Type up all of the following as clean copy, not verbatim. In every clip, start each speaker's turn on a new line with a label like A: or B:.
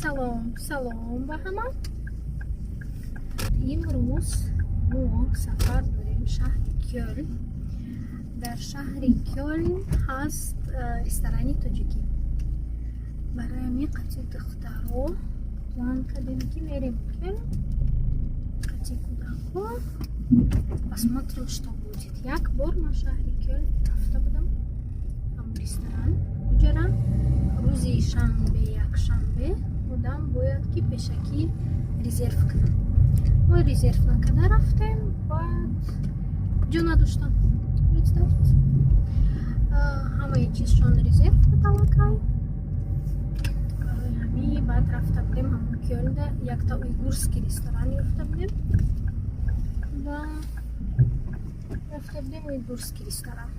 A: Салом, салом ба ҳама. Имрӯз мо сафар дорем шаҳри Кёлн. Дар шаҳри Кёлн ҳаст ресторани тоҷикӣ. Барои ҳамин қати духтаро план кардем, ки мерем Кёлн қати кӯдакҳо, посмотрим, что будет. Як бор ман шаҳри Кёлн рафта будам, ҳамон ресторан уҷара рӯзи шанбе, якшанбе одам бояд ки пешакӣ резерв кунад. Мо резерв накарда рафтем, баъд ҷо надоштам. Представьте, ҳамаи чизшон резерв буд аллакай. Барои ҳамин баъд рафта будем ҳамон Кёлнда, якта уйгурский ресторан ёфта будем ва рафта будем уйгурский ресторан.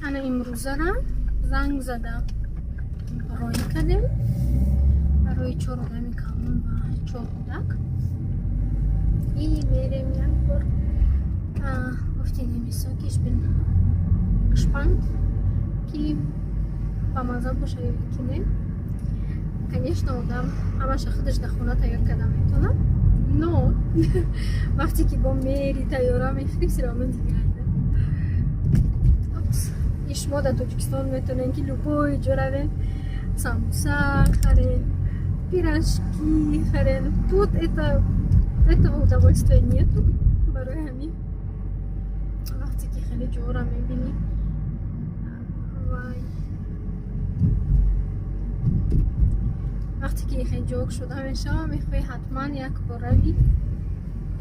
A: Ана имрӯзара занг зада бронь кардем барои чор одами калон ва чор кӯдак и мерем як бор. Гуфти немисо ки ich bin gespannt, ки ба маза боша ё ки не. Конечно, одам ҳамаша худаш дар хона тайёр карда метавонад, но вақте ки бо мери тайёра мехӯри, всё равно дигар. И шумо дар Тоҷикистон метавонед, ки любой ҷо равем, самбуса харен, пирожки харен. Тут это этого удовольствия нету. Барои ҳамин вақте ки хеле ҷора мебинӣ, вай, вақте ки хеле ҷо шуда мешава, мехоҳӣ ҳатман як бор равӣ,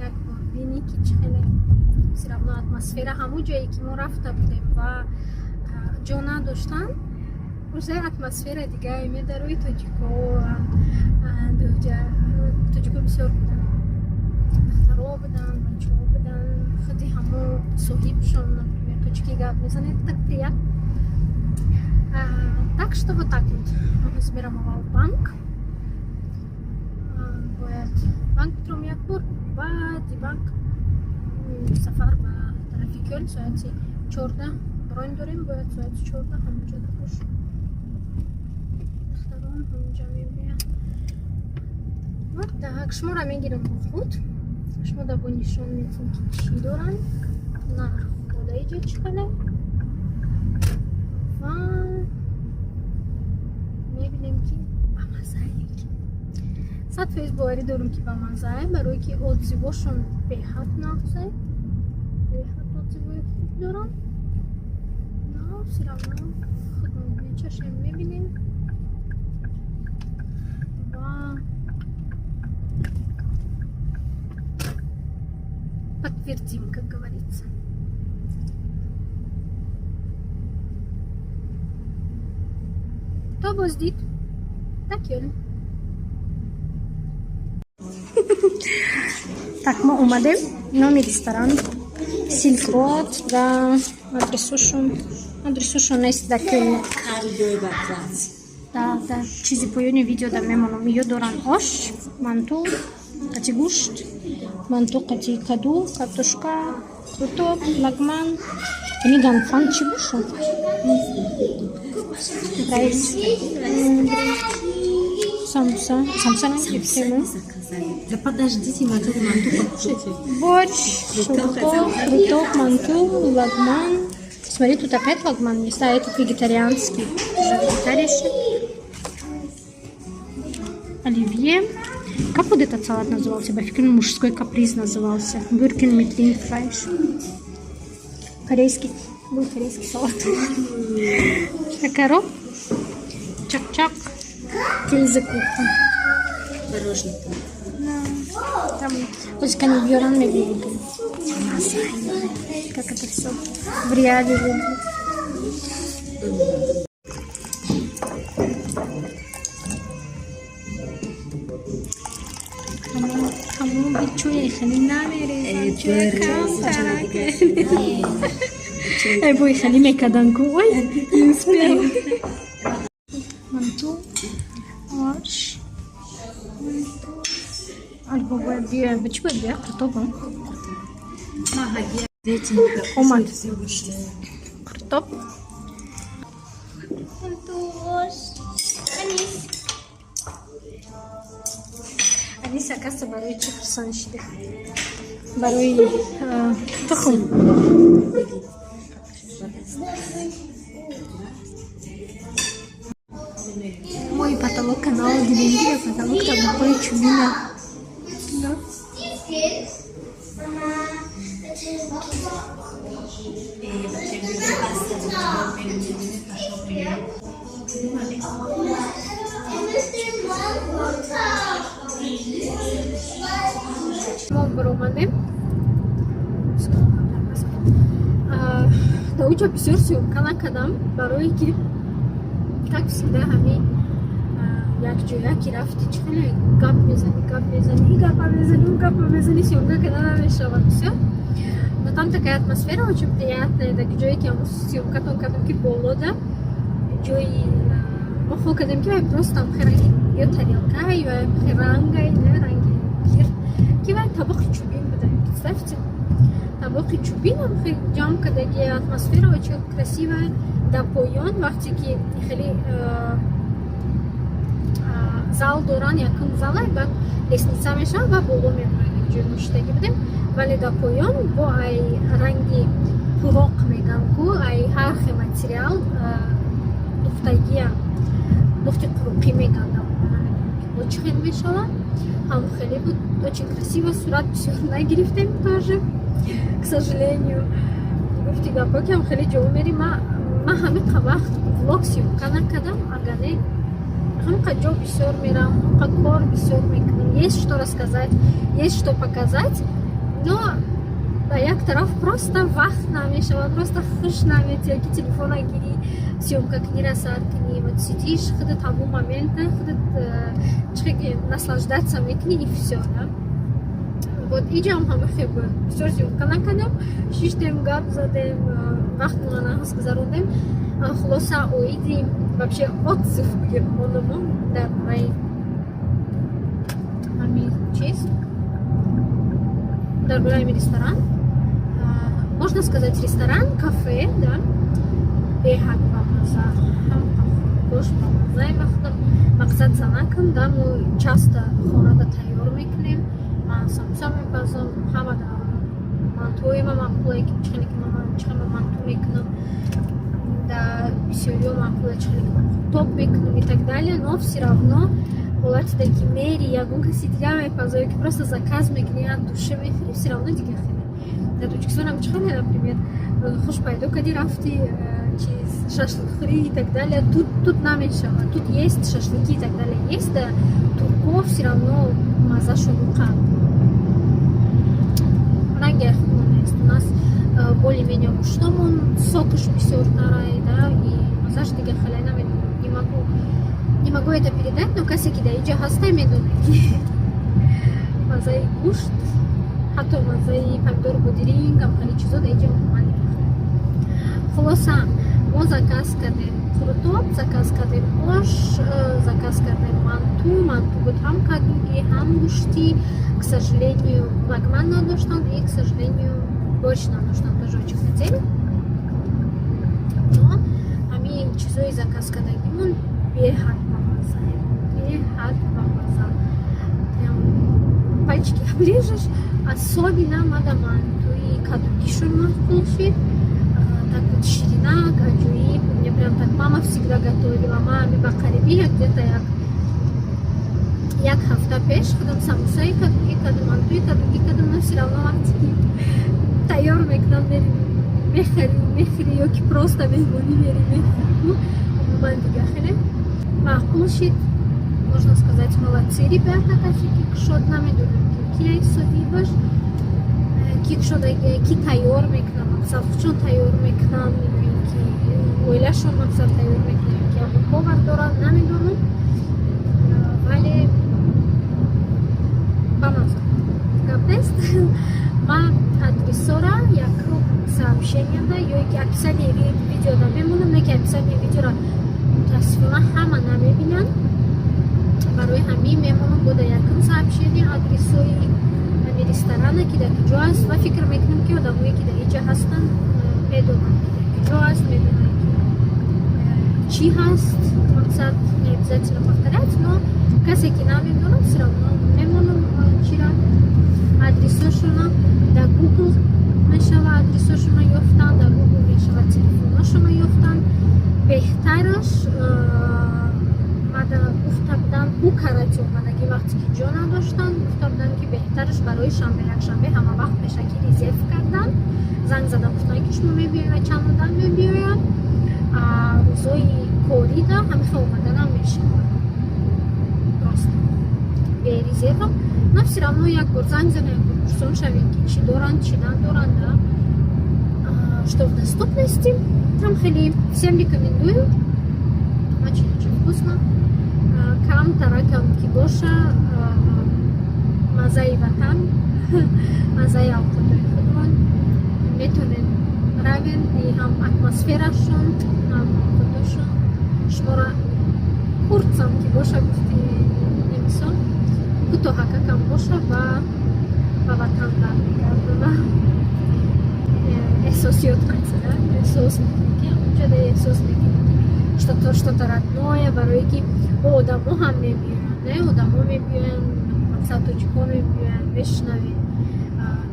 A: як бор бинӣ, ки чӣ хеле. Всё равно атмосфера ҳамун ҷое ки мо рафта будем ва ҷо надоштанд, уже атмосфера дигае медарои. Тоҷико тоҷико бисёр буданд, духтаро буданд, бачаҳо буданд, худи ҳамо соҳибшон, например, тоҷикӣ гап мезанед, так приятно. Так что вот так вот. Ҳозир мерам аввал банк, бояд банк битром як бор, баъди банк сафар ба тарафи Кёлн. Соати 14 бронь дорем, бояд соати 14 ҳамонҷода бошем. Духтарон ҳамонҷа мебиёянд. Вот так, шуморо мегирам бо худ, шумо да бо нишон медиҳем, ки чӣ доранд, нархҳо дар иҷо чӣ хеле ва мебинем, ки ба маззае. 100% боварӣ дорам, ки ба маззае, барое ки отзывошон беҳад нағзе, беҳад отзывои хуб дорам. Но всё равно худмон мечашем, мебинем ва подтвердим, как говорится. То боздид да Кёлн. Так, мо омадем. Номи ресторан Silk Road ва адресушон нест дар Кёлн. Да, чизи поёни видео да мемонам. Ё доран ош, манту, қати гӯшт, манту қати каду, картошка, қурутоб, лагман. Ини ганфан чӣ бошад? Райс. Самбуса. Самбуса нагирифтем.
B: Да подождите, манту, манту покушайте.
A: Борщ, шурпо, қурутоб, манту, лагман. Смотри, тут опять лагман есть, а этот вегетарианский. Уже вегетарианский. Оливье. Как вот этот салат назывался? Ба фикрам, мужской каприз назывался. Gurken mit Rindfleisch. Корейский. Был корейский салат. Шакаро. Чак-чак. Käsekuchen.
B: Пирожное.
A: Да. Там вот они бьеран мебели. Как это все в реале выглядит. Ҳамон бичӯе хеле намерезад, чӯя камтарак. Ай, бой хеле мекардан ку, ой, не успела. Манту, ош, альбо бояд биёяд. Ба чӣ бояд биёяд? Қуртобам
B: Дети
A: омад. Қуртоб. Оказывается, барои чӣ хурсанд шида? Барои тухм.
B: Беги.
A: Мой потолок канала дидем, ки потолок табақҳои чӯбина. Да? Мо баромадем. Дар уҷа бисёр съёмка накардам, барое ки, как всегда, ҳамин якҷоя ки рафти, чӣ хеле гап мезанӣ, гап мезанӣ, и гапа мезанӣ, у гапа мезанӣ, съёмка карда намешавад бисёр. Но там такая атмосфера очень приятная. Так ҷое ки ҳамун съёмкатон кардем, ки болода ҷои мо хо кардем, ки вай просто там ранги ё тарелка, ё рангай, не ранги гир, ки вай табақи чӯбин буда. Представьте, табақи чӯбин ам хеле ҷамъ кардаги, атмосфера очень красивая. Дар поён вақте ки хеле зал доранд, якум зала, баъд лестница мешавад ва боло мебурад, ҷои муштагӣ будем. Вале дар поён бо ай ранги пуроқ меган ку, ай ҳар хел материал духтагия, духти қуруқӣ меган, бо чӣ хел мешавад, ҳам хеле буд очень красиво. Сурат бисёр нагирифтем тоже, к сожалению. Гуфти гапо ки ҳам хеле ҷо мерим, ма ҳамин вақт влог съёмка накардам. Агар не, ҳамқа ҷо бисёр мерам, ҳамқа кор бисёр мекунам, есть что рассказать, есть что показать, но ба як тараф просто вақт намешавад, просто хуш наметия, ки телефона гирӣ, съёмка кунӣ, расад кунӣ. Вот сидишь, худат ҳамун момента худат чӣ наслаждаться мекунӣ, и всё, да. Вот иҷам ҳама хел буд, бисёр съёмка накардам, шиштем, гап задем, вақтмона нағз гузарондем. Хулоса, оиди вообще отзыв бигем монамо дар бораи ҳамин чиз, дар бораи ҳамин ресторан, можно сказать, ресторан, кафе, да, беҳад бамаза, гӯшт бамаза. Вақтам мақсад занакам, да, мо часто хонада тайёр мекунем. Ман самуса мепазам, ҳама да мантуи ма маъқуле, ки чихеле ки ман чихела манту мекунам, да бисёриё маъқуле, чихеле ки ман топ мекунам и так далее. Но все равно ҳолати да ки мери, ягон каси дигар мепаза ё ки просто заказ мекунӣ, от души мехӯри, все равно дигар хеле. Дар Тоҷикистонам чихеле, например, хуш пайдо кардӣ, рафти, чиз, шашликхӯрӣ и так далее. Тут намешавад. Тут есть шашлыки и так далее, есть, да, турков, все равно мазашон уқа ранги худмон нест. У нас более-менее гӯштомон сокаш бисёртарай, да, и мазаш дигар хеле. Намедонам, не могу это передать, но касе ки дар иҷа ҳаста, медонад, ки мазаи гӯшт, ҳатто мазаи помидору бодиринг ам хеле чизо дар иҷа умуман дигар хеле. Хулоса, мо заказ кардем қурутоб, заказ кардем ош, заказ кардем манту. Манту буд ҳам кадугӣ, ҳам гӯштӣ. К сожалению, лагман надоштанд и, к сожалению, борщ надоштанд, тоже очень хотели. Но ҳамин чизои заказ кардагимон беҳад бамаза, беҳад бамаза, прям пальчики оближешь. Особенно мада мантуи кадугишон маъқул шид, так вот ширинак, аҷоиб. Мне прям так мама всегда готовила. Ма ами ба қарибӣ, як где-то як ҳафта пеш, худам самусаи кадугӣ кардам, мантуи кадугӣ кардам, но все равно вақте ки тайёр мекунам, мехарӣ, мехӯрӣ ё ки просто меҳмонӣ мери, мехӯрӣ, умуман дигар хеле маъқул шид. Можно сказать, молодцы ребята, касе ки кушод. Намедонам, ки кияй соҳибаш, ки кушодаги, ки тайёр мекунам, мақсад худшон тайёр мекунам ё ки оилашон, мақсад, тайёр мекунам, ё ки ягон повар доранд, намедонам, вале бамаза, гап нест. Ман адресора якум сообщенияда ё ки описание видеода мемонам, не ки описание видеора мутаассифона ҳама намебинанд, барои ҳамин мемонам бо дар якум сообщение адресои ҳамин ресторана, ки дар куҷо аст. Ва фикр мекунам, ки одамое ки дар инҷа ҳастанд, медонанд, ки дар куҷо аст, медонанд, ки чӣ ҳаст. Мақсад, не обязательно повторять, но касе ки намедонад, все равно мемонам. чира, адресошона дар Гугл мешава, адресошона ёфтан дар Гугл мешава, телефоношона ёфтан. Беҳтараш, мада гуфта будам, ӯ карати омадагӣ, вақте ки ҷо надоштанд, гуфта буданд, ки беҳтараш барои шанбе, якшанбе ҳама вақт пешакӣ резерв кардан. Занг зада гуфтанд, ки шумо мебиёед ва чанд одам мебиёяд. Рӯзои корида ҳамихел омаданам мешавад, просто бе резерва, но все равно як бор занг зана, як бор пурсон шавем, ки чӣ доранд, чӣ надоранд, да, что в доступности. Там хеле всем рекомендую, очень, очень вкусно. Кам таракам ки боша, маззаи ватан, маззаи авқотои худмон. Метонед равен, и ҳам атмосферашон, ҳам авқотошон шуморо куртсам ки боша, гуфти немисон, кӯтоҳакакам боша ва ба ватан бармегардона. Эҳсосиёт қайсада эҳсос мекунӣ, ки ҳамонҷода эҳсос мекунӣ, ки что-то родное, барое ки бо одамо ҳам мебиёянд, не, одамо мебиёянд, мақсад, тоҷикҳо мебиёянд, мешунавед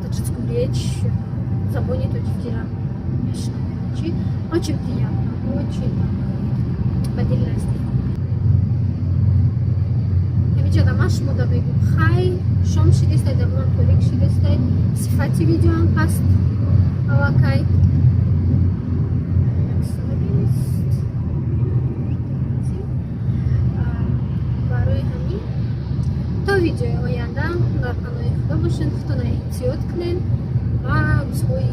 A: таджикскую речь, забони тоҷикиро мешунавед, чи очень приятно, очень ба дил наздик. Ҳамиҷода ман шумода мегӯм хай, шом шидистай, дарунам торик шидистай, сифати видеоам паст аллакай. 120. Барои ҳамин то видеои оянда дар паноҳи Худо бошед, худтона эҳтиёт кунед ва рӯзҳои